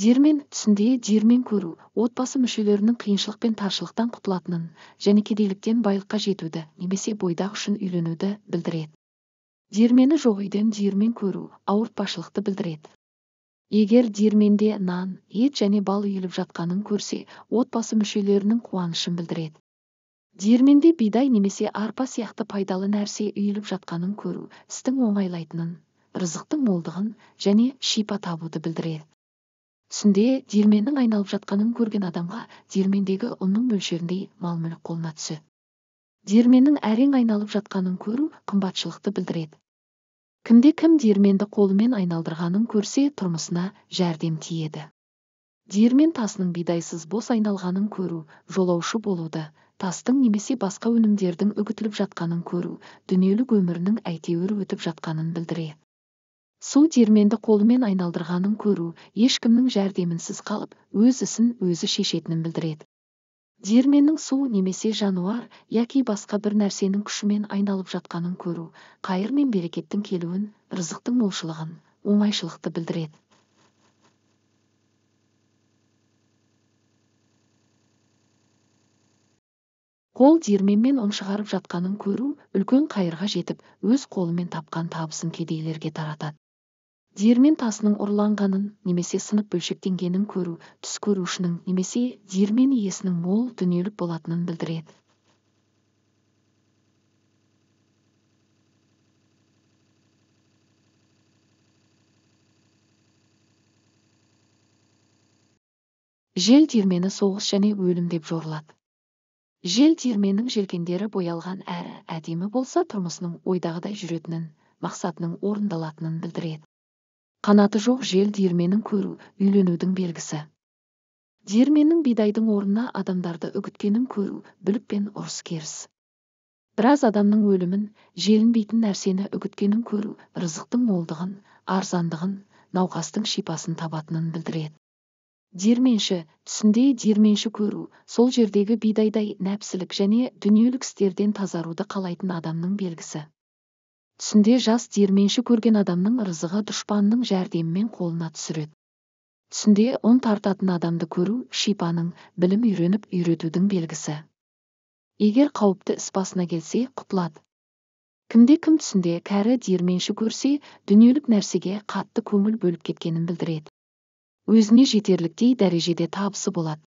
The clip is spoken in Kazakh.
Диірмен түсінде диірмен көру, отбасы мүшелерінің қиыншылық пен таршылықтан құтылатынын және кедейліктен байлыққа жетуді немесе бойдақ үшін үйленуді білдіреді. Диірмені жоқ үйден диірмен көру, ауыртпашылықты білдіреді. Егер диірменде нан, ет және бал үйіліп жатқанын көрсе, отбасы мүшелерінің қуанышын білдіреді. Диірменде бидай немесе арпа сияқты пайдалы нәрсе үйіліп жатқанын көру, істің оңайлайтынын, рызықтың молдығын және шипа табуды білдіреді. Түсінде диірменнің айналып жатқанын көрген адамға диірмендегі ұнның мөлшеріндей мал-мүлік қолына түседі. Диірменнің әрең айналып жатқанын көру қымбатшылықты білдіреді. Кімде кім диірменді қолымен айналдырғанын көрсе, тұрмысына жәрдем тиеді. Диірмен тасының бидайсыз бос айналғанын көру, жолаушы болуды, тастың немесе басқа өнімдердің үгітіліп жатқанын көру, дүниелік өмірінің әйтеуір өтіп жатқанын білдіреді. Су диірменді қолымен айналдырғанын көру, ешкімнің жәрдемінсіз қалып, өз ісін өзі шешетінін білдіреді. Диірменнің су немесе жануар, яки басқа бір нәрсенің күшімен айналып жатқанын көру, қайыр мен берекеттің келуін, рызықтың молшылығын, оңайшылықты білдіреді. Қол диірменмен ұн шығарып жатқанын көру, үлкен қайырға жетіп, өз қолымен тапқан табысын кедейлерге таратады. Диірмен тасының ұрланғанын немесе сынып бөлшектенгенін көру, түс көрушінің немесе диірмен иесінің мол дүниелік болатынын білдіреді. Жел диірмені соғыс және өлім деп жорылады. Жел диірменнің желкендері боялған әрі әдемі болса, тұрмысының ойдағыдай жүретінін, мақсатының орындалатынын білдіреді. Қанаты жоқ жел диірменін көру, үйленудің белгісі. Диірменнің бидайдың орнына адамдарды үгіткенін көру, бүлік пен ұрыс-керіс. Біраз адамның өлімін, желінбейтін нәрсені үгіткенін көру, рызықтың молдығын, арзандығын, науқастың шипасын табатынын білдіреді. Диірменші, түсінде диірменші көру, сол жердегі бидайдай нәпсілік және дүниелік істерден тазаруды қалайтын адамның белгісі. Түсінде жас диірменші көрген адамның рызығы дұшпанның жәрдемімен қолына түсіреді. Түсінде ұн тартатын адамды көру, шипаның, білім үйреніп үйретудің белгісі. Егер қауіпті іс басына келсе, құтылады. Кімде кім түсінде кәрі диірменші көрсе, дүниелік нәрсеге қатты көңіл бөліп кеткенін білдіреді. Өзіне жетерліктей дәрежеде табысы болады.